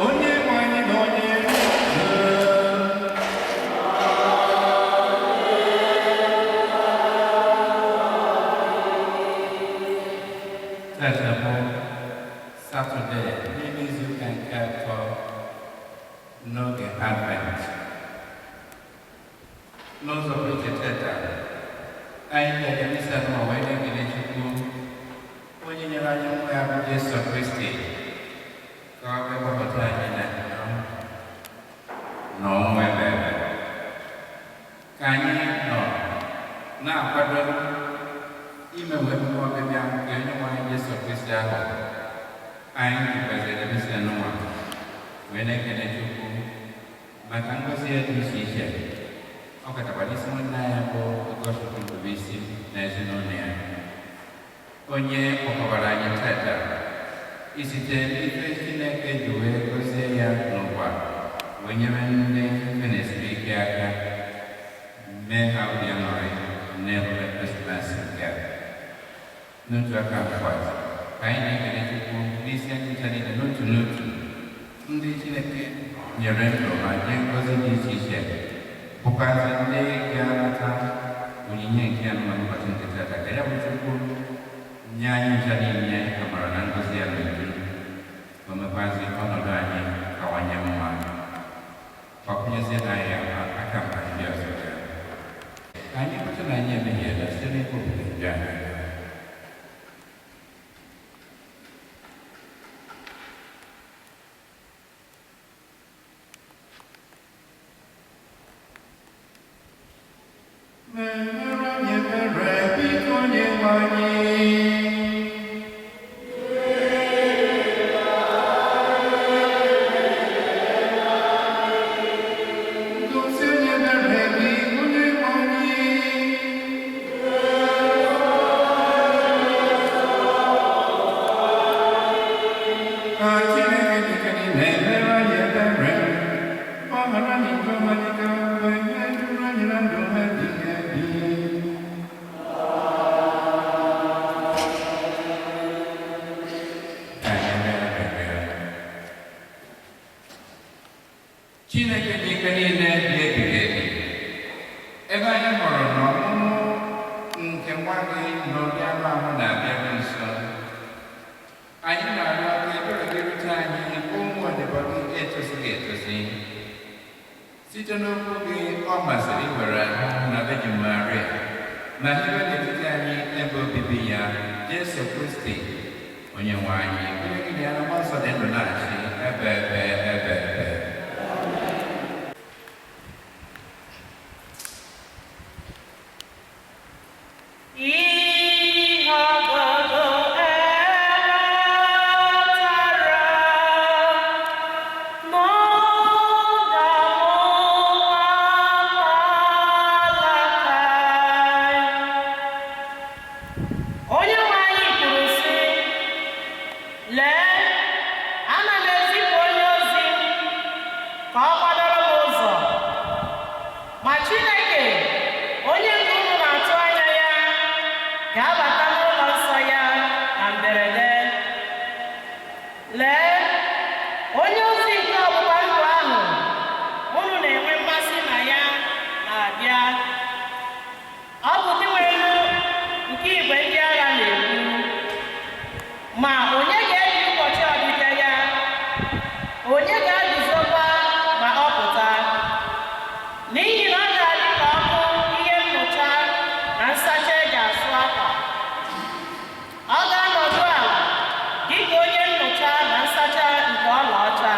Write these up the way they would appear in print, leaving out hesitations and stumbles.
Onye nwe anyị na onye Tata bụ Satọde n'ime izuụka nke atọ n'oge Advent. N'ụzọ pụrụ iche, tata anyị ga-aga misa n'ụwa wee na-ekele Chukwu onye nyere anyị nwa ya bụ Jesu Kristi ka ọ bịa gbapụta anyị na njọ na ọnwụ ebe ebe. Ka anyị nọ na-akwado ime wee emume ọbịbịa nke onye nwe anyị Jesu Kristi ahụ, anyị jikwaziri misa n'ụwa wee na-ekele Chukwu maka ngọzi ya dị iche iche, ọ kachakwa n'isi nwanne anyị bụ Ụkọchukwu Ndubuisi na ezinụlọ ya, onye kpọkọbara anyị tata isite ife Chineke ji wee gọzie ya n'ụwa wee nyere ndị ife na-esiri ike aka, mee ha obi aṅụrị n'emume Krismas nke a. N'otu aka nkwazi, ka anyị na-ekele Chukwu n'isi anyị ncha niile n'otu n'otu, ndị Chineke nyere ndụ ma nye ngọzi dị iche iche, bụkwazị ndị ga-anata onyinye nke anụ n'ụbọchị nke tata, ka ya bụ Chukwu nye anyị ncha niile amara na ngọzi ya n'uju, ka o mekwazị ka ọnọdụ anyị kawanye mma, gbakwunyezie na ya aka mba ndị ọzọ. Ka anyị kweta na anyị emehiela site n'ikwupụta njọ anyị. Mere anyị ebere, biko, onye nwe anyị. Gosi anyị ebere gị, onye nwe anyị. Ka Chineke dị ike niile mere anyị ebere, gbaghara anyị njọ anyị, ka wee duru anyị na ndụ ebighị ebi. Ka anyị rịọ arịrịọ. Chineke dị ike niile dị ebighị ebi, ebe anyị hụrụ na ọmụmụ nke nwa gị n'ụdị anụ ahụ na-abịaru nso, anyị na-arịọ ka ebere gị rute anyị, ụmụ odibo gị etosighị etosi. Site n'okwu gị ọ masịrị iwere ahụ na Virgin Maria ma hibe n'etiti anyị ebe obibi ya, Jesu Kristi onye nwe anyị, onye gị na ya na Mmụọ Nsọ dị ndụ na-achị ebe ebe ebe ebe. Ihe ogogo. Ma onye ga-eji ụbọchị ọbịbịa ya? Onye ga-eguzokwa ma ọ pụta? N'ihi na ọ ga-adị ka ọkụ ihe nnụcha na nsacha eji asụ akwa. Ọ ga-anọdụ ala dị ka onye nnụcha na nsacha nke ọlaọcha.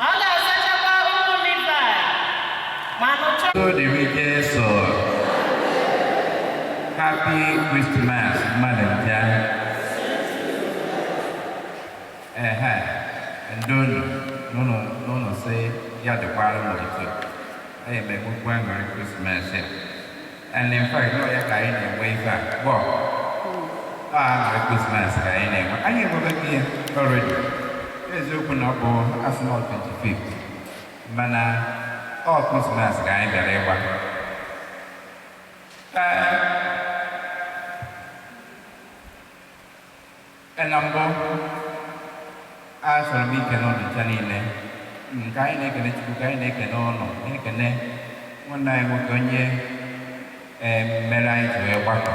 Ọ ga-asachakwa ụmụ Livayị ma nụcha. So dịrị Jesu. Happy Christmas, mmadụ ncha. Ehe, ndonu n'ụlọ n'ụlọ sị ya dịkwara m otu a. Anyị emegbu aṅụrị Christmas ya. And in fact, ọ ya ka anyị na-enwe ife a. Gbọ. Ọ aṅụrị Christmas ka anyị na-enwe. Anyị enwebego ya already. Eziokwu na ọ bụ Arsenal 25th. Mana ọ Christmas ka anyị bịara ịgba. Ee, na mbụ, achọrọ m ikene ụnụ ncha niile nke anyị na-ekene Chukwu, ka anyị na-ekene ụnụ, na-ekene nwanne anyị nwoke onye ee mere anyị ji wee gbakọ,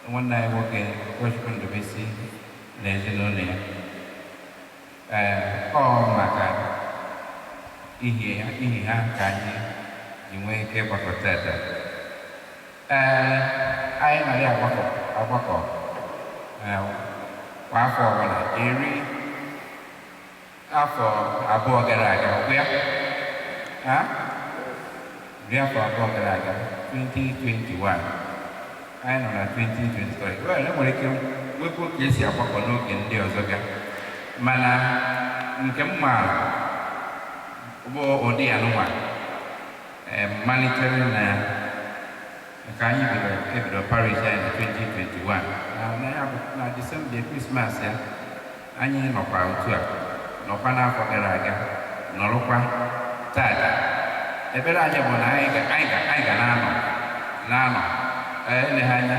nwanne anyị nwoke Ụkọchukwu Ndubuisi na ezinụlọ ya. Ee, ọ maka ihi ha ka anyị ji nwee ike ịgbakọ tata. Ee, anyị nara agbakọ ee, kwa afọ ọbụla eri afọ 2 gara aga, ọkwa ya ha iri afọ 2 gara aga, 2021, anyị nọ na 2023. Well, e nwere ike nwekwa ka esi agbakọ n'oge ndị ọzọ ga, mana nke m maara bụ ụdị ya nụnwa malitere na nke anyị bidoro ebido parish anyị na 2021 na ya bụ na Disemba, Krismas ya. Anyị nọkwa otu a, nọkwa n'afọ gara aga, nọrọkwa tata. Ebere anyị bụ na anyị ga na-anọ eleghị anya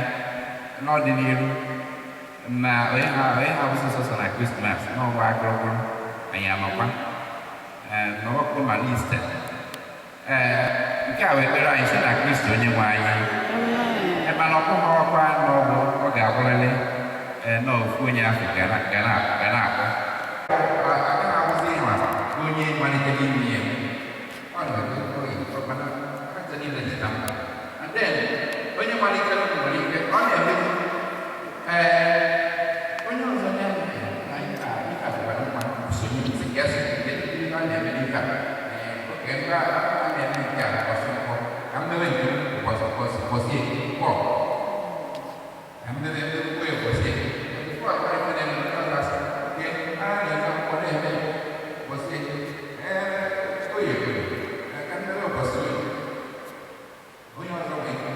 n'ọdịnihu, ma onye ha bụ sọsọ na Krismas n'ọnwa agụrụgụrụ anyị anọkwa, ee, nọrọkwa ma n'Ista. Ee, nke a bụ ekpere anyị site na Kristi onye nwe anyị. Ebe na ọkụ ha ọkwa n'ọbụ ọ ga-abụrịrị, ee, na ofu onye afọ ga na-akpọ agaghị abụzi ịma onye malitere ime ya. Ọ na-eme oyi ọkpana ha niile dị na mkpa. And then onye malitere nwere ike ọ na-eme, ee, onye ọzọ na-eme na ihe a dịkwara mma, usoro isi ka esi kedu ihe a na-eme n'ihe a. Ee, oke nke a na-eme, nke a ụbọchị nkwọ ka m mewe nke m ụbọchị eke nkwọ, ka m mewe nkwọ ụbọchị eke. Before I ife na-eme nke ọzọ, asị nke a na-eme nkwọ na-eme ụbọchị eke, ee, oye oye, ka m mewe ụbọchị oye. Onye ọzọ nwere ike ka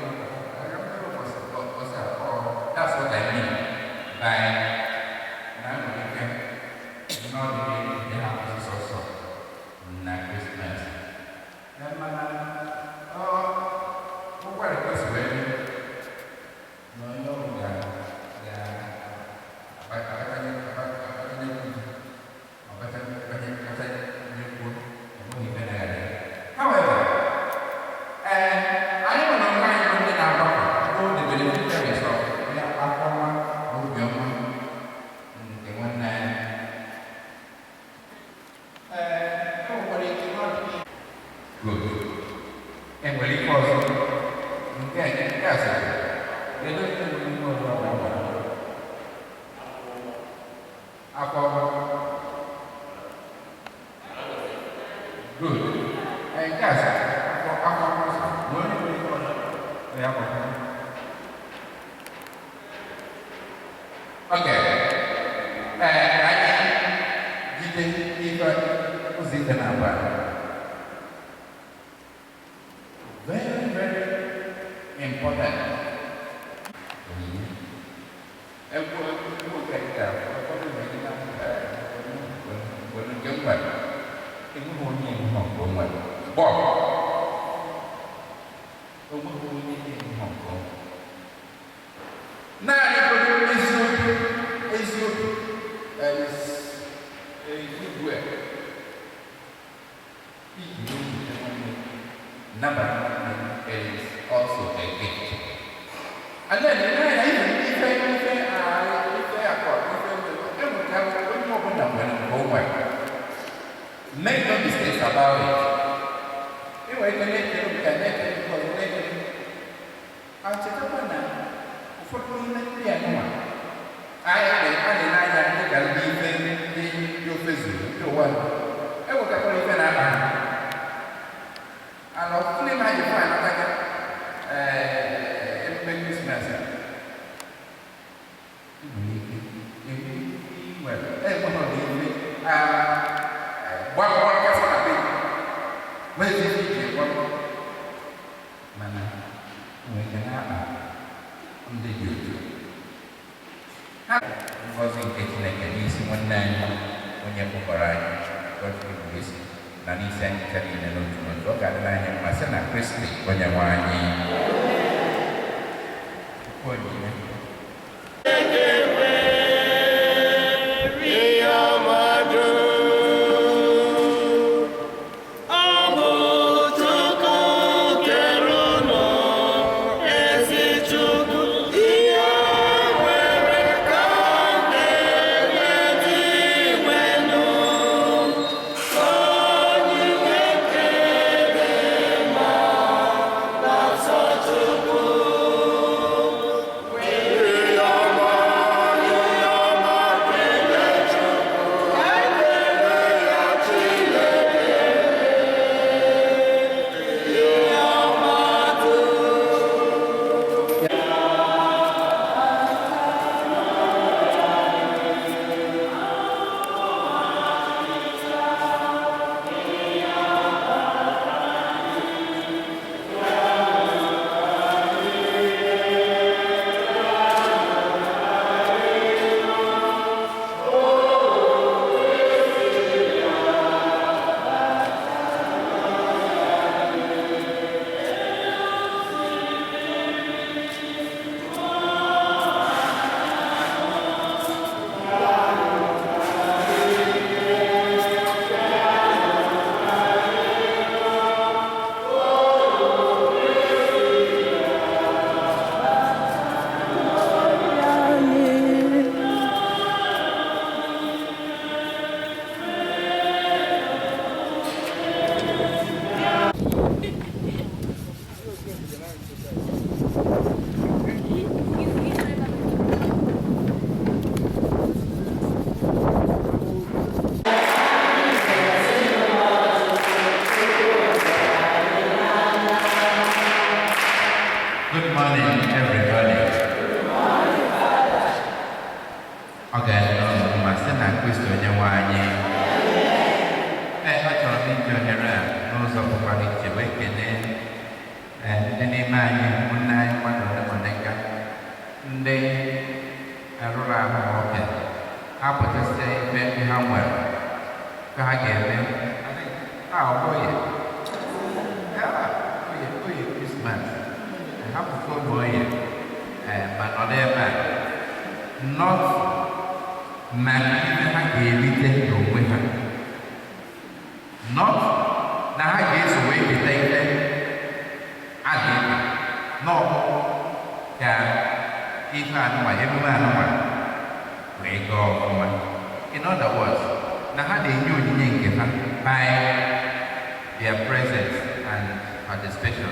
m mewe ụbọchị abụọ. That's what I mean by na nwere ike n'ọdịnihu ihe ha kwụsị sọsọ na Christmas. Mana ọ ụkwara kwesịrị wee dị na onye ọrụ ga ga abatanye abatanye abatanye abatanye kwuo enweghị ife na-adị. However, ee, anyị nwere onwe anyị bụ ndị na-agbakọ bụ the beneficiaries of ya afọ ọma na obiọma nke nwanne anyị. Ee, e nwekwara ike n'ọdịnihu. Good. E nwere ike ọzọ nke a sịrị, kedu onye nwere ihe ọzọ ọ ga-agba? Afọ ọma. Good. Ee, nke a sịrị afọ ọma sị na onye nwere ihe ọzọ ọ ya gbakwa. Okay. Ee, ka anyị jide ife ụzọ ife na-agba. Very, very important. Onyinye. Egwu egwu nke a, ụfọdụ nwere ike na were nke m nwere. Enweghị onye enweghị nke o nwere. Bọọ. Onweghị onye enweghị nke o nwere. Naanị godo eziokwu eziokwu igwe iji obi nwanne nabata nwanne is also a gift. And then ife ife Ngọzi nke Chineke n'isi nwanne anyị onye kpọkọrọ anyị Godfrey Mgbesi na n'isi anyị ncha niile n'otu n'otu. Ọ ga-adịrị anyị mma site na Kristi onye nwe anyị. Chukwu onyinye. Ọ bụ Chukwu kere ụnụ, ezi Chukwu, ihe nwere ka ọ ga-enye dị nwenụ. Onyinye kere ma na-asọ Chukwu. Ihe ọma, ihe ọma kele Chukwu, ekele ya Chineke. Good morning, everybody. Ọ ga-adị unu mma site na Kristi onye nwe anyị. Ee, achọrọ m iji ohere a n'ụzọ pụkwara iche wee kelee ndị n'ime anyị, ụmụnne anyị mmadụ ole ma ole ga ndị arụrụ ahụ nwoke ha pụtasịa ife ndị ha nwere ka ha ga-eme. Ha ọ bụghị ya oye oye Krismas hapụkwa ụmụ oye ma nọrọ ebe a not maka ife ha ga-erite n'onwe ha, not na ha ga-eso wee keta ife a ga-eke nọ ka ife anụnwa, emume anụnwa wee gaa ọfụma. In other words, na ha na-enye onyinye nke ha by their presence and participation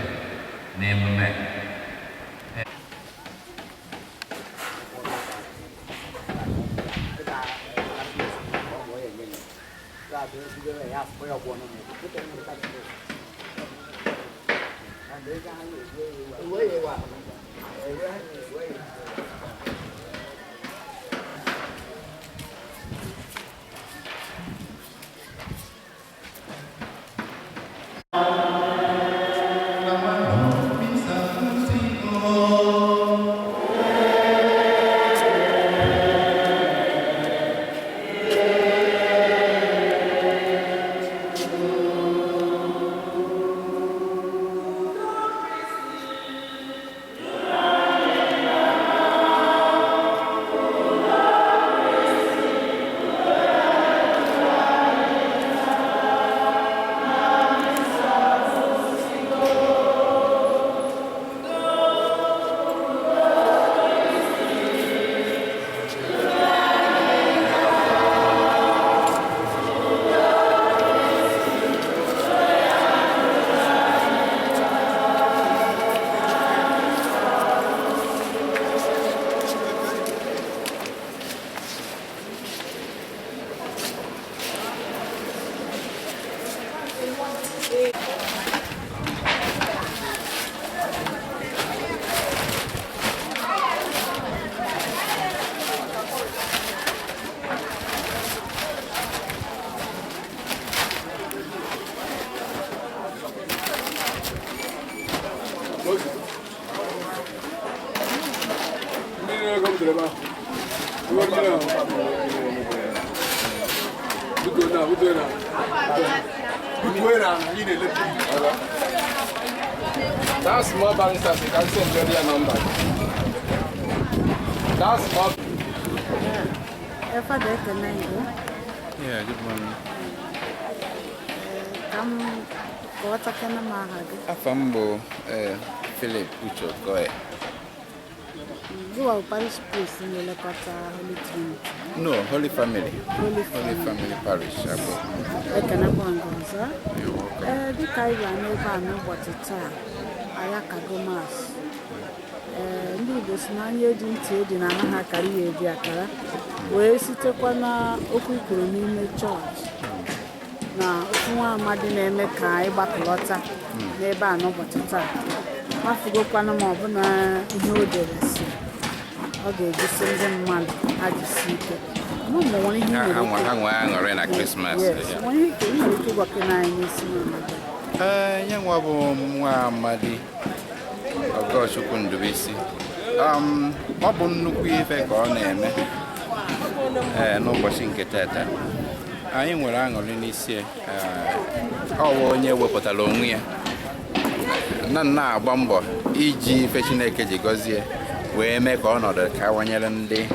n'emume. Mmiri ego m dere ebe ahụ. That small barrister, you can send your number. That small. Father, ekene gị. Yeah, good morning. Ka m kọwatakene m aha gị. Afa m bụ Philip Uche Okoye. Gịwa bụ parish priest na-elekọta Holy Trinity? No, Holy Family. Holy Holy Family Parish, Abụ. Ekenekwa gị ọzọ. You're welcome. Ee, dịka anyị bịara n'ebe a n'ụbọchị taa, anyị akago Mass. Ee, ndị Igbo si na anya eji ntị edi na anaghị akara ya ebi akara, wee sitekwa na okwu i kwuru n'ime chọọchị na okwu nwa amadi na-eme ka anyị gbakọlọta n'ebe a n'ụbọchị taa. Afụgokwanụ ma ọ bụ na ihe o dere si ọ ga-egosi ndị mmadụ ha jisi ike. Mụ ma nwere ihe Ha nwere ha nwe ike ha nwee aṅụrị na Christmas. Yes, nwere ihe ike ị nwere ike ịgwakene anyị n'isi n'ọnọdụ. Ee, nye nwa bụ nwa amadi Ọgọchukwu Ndubuisi. Ọ bụ nnukwu ife ka ọ na-eme ee n'ụbọchị nke tata. Anyị nwere aṅụrị n'isi ya. Ee, ọ bụ onye wepụtara onwe ya na na-agba mbọ iji ife Chineke ji gọzie wee mee ka ọnọdụ kawanyere ndị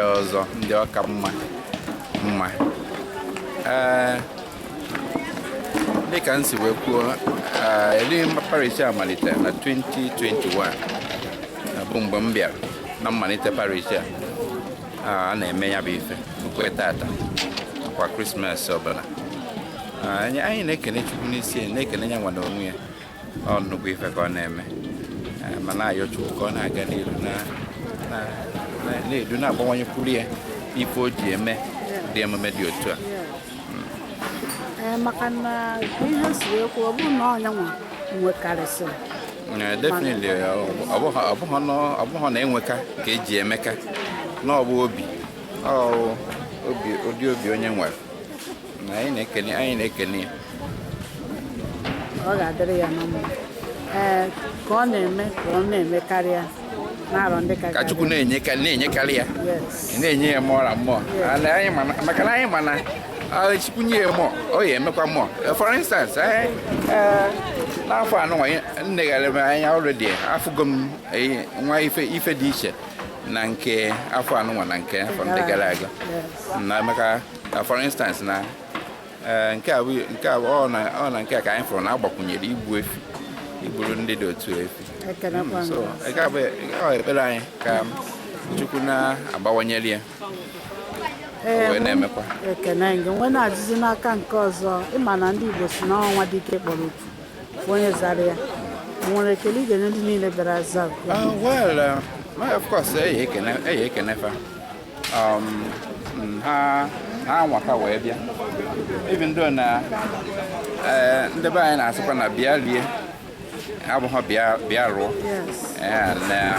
ọzọ, ndị ọka mma mma. Ee, dịka m si wee kwuo, eri parish a malitere na 2021 bụ mgbe m bịara na mmalite parish a. A na-eme ya bụ ife ukwe tata kwa Christmas ọbụla. Anyị na-ekene Chukwu n'isi ya, na-ekene ya nwa na onwe ya. Ọ nnukwu ife ka ọ na-eme, ma na-ayọ Chukwu ka ọ na-aga n'iru na-edu na-agbanwanyekwuru ya ife o ji eme dị emume dị otu a. Ee, maka na ihe si wee kwuo, ọ bụrụ na ọnya nwa nwekarịsịrị. Definitely, ọ bụghị na enweka ka eji emeka na ọ bụ obi, ọ obi, ụdị obi onye nwere na anyị na-ekene ya. Ọ ga-adịrị ya na mma. Ee, ka ọ na-eme, ka ọ na-eme karịa na-arọ ndị ka Ka Chukwu na-enyekarị ya. Na-enye ya mmụọ na mmụọ. And anyị maka na anyị ma na Chukwu nye ya mmụọ, ọ ya emekwa mmụọ. For instance, n'afọ anụnwa nnegharị m anya already, afụgo m nwa ife dị iche na nke afọ anụnwa na nke afọ ndị gara aga. Na maka for instance na nke a bụ ọ na nke a ka anyị fụrụ na agbakwunyere igbu efi, igburu ndị dị otu efi. Ekenekwa m. So nke a bụ ọ ekpere anyị ka Chukwu na-agbawanyere ya. Ee, wee na-emekwa. Ekene gị. Nwe na-ajụzi n'aka nke ọzọ, ịma na ndị Igbo si na ọnwa dike kpọrọ otu onye zara ya. O nwere ekele ị ga-enye ndị niile bịara za oku a? Well, of course, eyi ekene fa. Ha anwaka wee bịa. Even though na ndị be anyị na-asịkwa na bịa rie abụghị bịa bịa rụọ. Na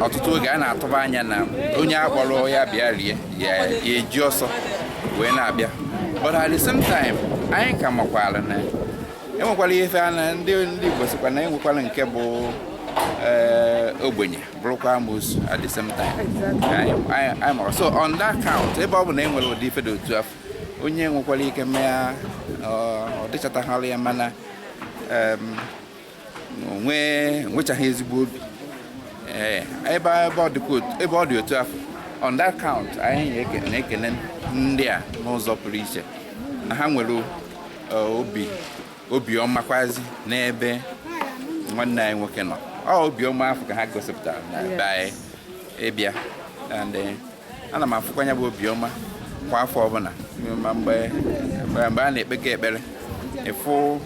ọtụtụ oge a na-atụba anya na onye akpọrọ ya bịa rie ya eji ọsọ wee na-abịa, but at the same time anyị ka makwara na enwekwara ife a na ndị Igbo sịkwa na enwekwara nke bụ ogbenye bụrụkwa amoosu at the same time. Anyị mara. So on that count, ebe ọ bụ na e nwere ụdị ife dị otu afọ, onye nwekwara ike mee ọ dịchatagharị ya, mana nwee nwechaghị ezigbo obi. Ee, ebe ọ dị otu afọ, on that count, anyị na-ekene ndị a n'ụzọ pụrụ iche na ha nwere obiọma kwazi n'ebe nwanne anyị nwoke nọ. Ọ obiọma afọ ka ha gosipụtara na be anyị ịbịa, and ana m afụkwa ya bụ obiọma kwa afọ ọbụla, ma mgbe a na-ekpekọ ekpere, ịfụ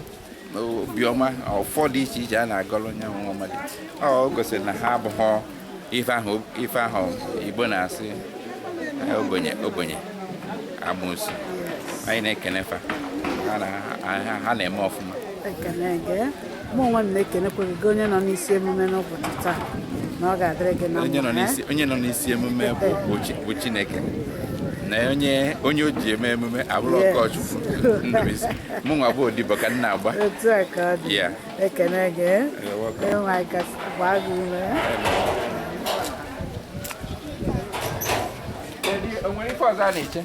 obiọma ọfọ dị iche iche a na-agọrọ onye nwa mmadụ. Ọ gosiri na ha abụghọ ife ahụ Igbo na-asị, ogbenye ogbenye amoosu. Anyị na-ekene fa. Ha na-eme ọfụma. Ekene gị. Mụ onwe m na-ekenekwa gị, onye nọ n'isi emume n'ụbọchị taa, na ọ ga-adịrị gị na Onye nọ mma. n'isi, onye nọ n'isi emume bụ Chineke, na onye o ji eme emume abụrụ Ọkọchukwu Ndubuisi. Mụ nwa bụ odibo ka m na-agba. Otu a ka ọ dị. Ekene gị. You're welcome. Ịnwa anyị kasị gbaa gị ume. ọzọ a na-eche.